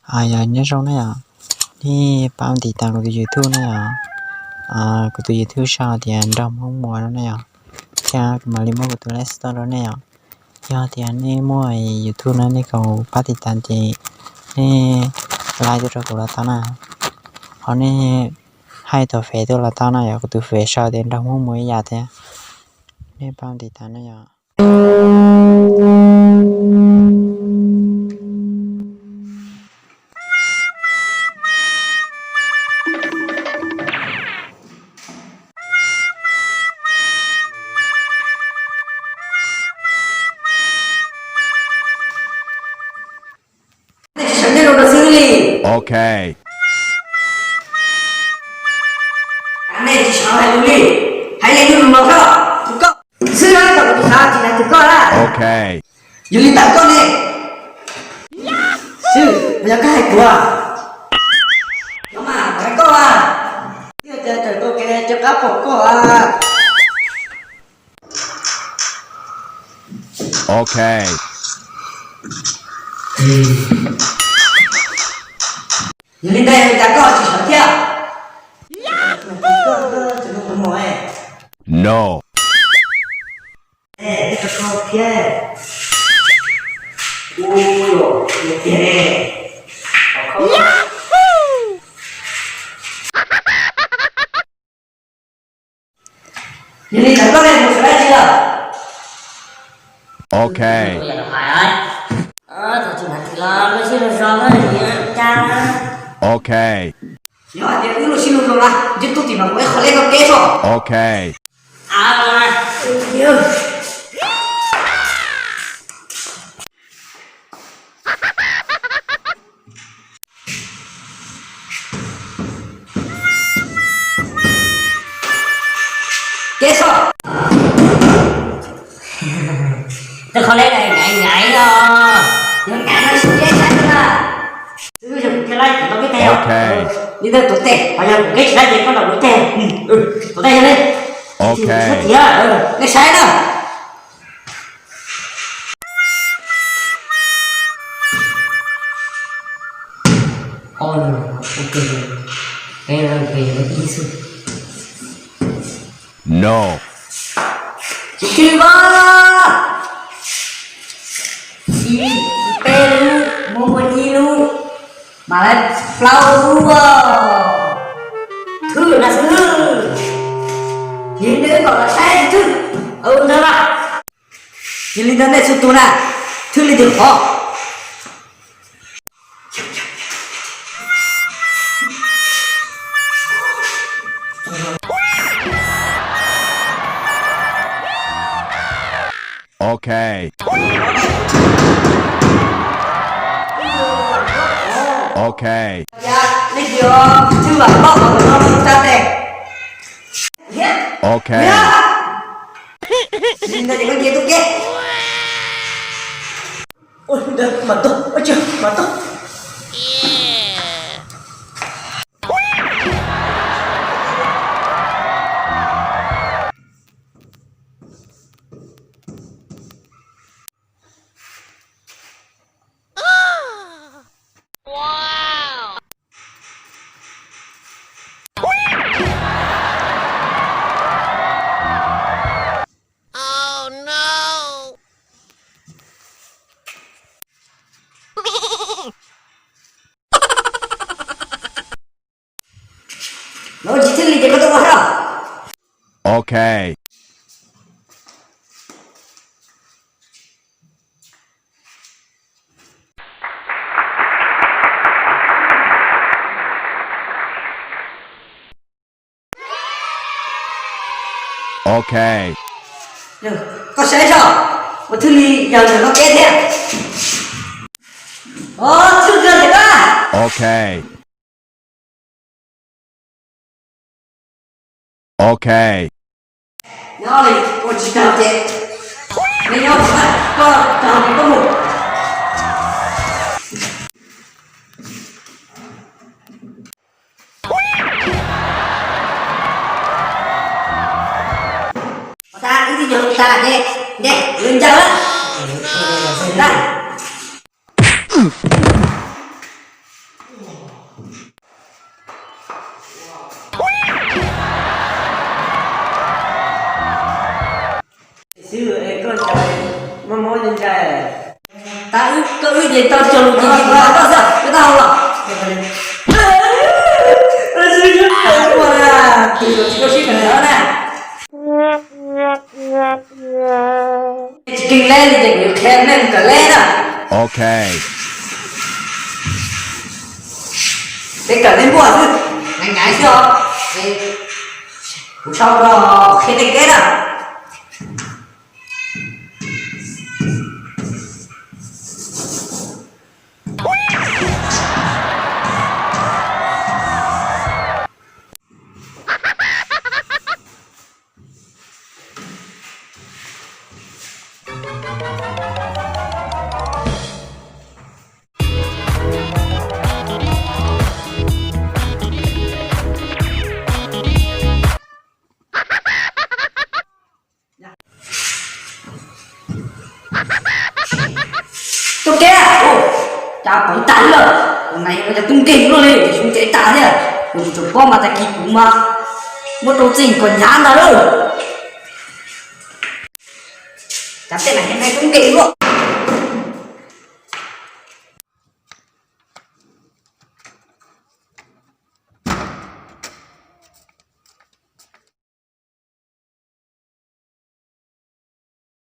Yog nyob zoo na yom, nej pab ntiv tas kuv tus YouTube na yom. Kuv tus YouTube sau tias Nraug Hmoob Muas no na yom, thiab kuv mam li muab kuv tus Play Store rau nej yom. Yog tias nej muaj YouTube no nej kom pab ntiv tas ces nej like tuaj rau kuv los tau na, ho nej hais tuaj Face tuaj los tau na yom, kuv tus Face sau tias Nraug Hmoob Muas ib yam thiab. Nej pab ntiv tas na yom. Nej tsis sawv nyob rau xwb li. Ok. Nej tsis sawv hais lus li. Hais li lus los koj, tus koj xwb na, tau kuv tus xav tsis hais tus koj na. Ok. Yog li ntawd koj ne, xwb, yog koj hais kuv, yog mas hais koj a, tiag tiag tawm tau kev rov qab pom koj a. Ok. Yog li ntawd cas koj tsis sawv thiab? No. Ua tiag ne. Yog li ntawd koj ne mus sawv dab tsi lawm? Ok. Tsis hais tias wb los sib luag zoo na. Yog hais tias wb los sib luag zoo na, ntsib tub tim mas kuv ib qho leb koj keb tso. Ok. Keb tso. Tej qhov leb nyaiv nyaiv os, nyaiv no tsis keb saib na. Twb yog kuv keb lab ces koj keb teg os. Li ntawd tuav tes, ho yog kuv keb tsis lab ces koj nrog kuv teg. Tuav tes yog li. Ok. Nej saib na. No. Tsis khib os. Ib, peb lub, muaj muaj ib lub, mas lawv plaub lub os. Thwj na xwb. Yog li ntawd kom lawv saib thwj. Ntawd mas. Yog li ntawd nej txhua tus na, thwj li twg qhov. Ok. Ok. Yog nej cia li thwj vam loj qhov ntawm no rau tsa tes. Ok. Ntawd ces koj cia li tuaj keb. Ua ntawd mas tuag, ua tsaug mas tuag. Lawv tsis thwj li ces koj tuaj ua hauj. Ok. Ok. Koj saib saib, ua thwj li yog ntawm no keb thiab. Os, thwj kawg tiag koj. Ok. Ok. Nyob li ua tsis tau ces neb nyob thaum koj tau ces koj mus. Ua tas ib txwm nyuag tas ces nce lawv ncaws lawm. Ces tau cog lus ces tsis ua tau xwb, tsis tau hau los. Ua na, tus tsis tau sib kawm ntawv na. Tsis keeg leb li ces kuv yuav qhia nej mus kawm leb na. Ok. Peb kawm leb npuaj xwb, naiv naiv xwb os. Kuv sau rau qhia nej kev na. Tub Kiab, cas pov tag lawm, tus naiv ua cas tub nkeeg luaj li, xyov nce tag thiab. Kuv tsis tshua paub mas tag kis kuv mas muab rau txij kom hnyav ntag lauj. Cas tej naiv tub nkeeg luaj.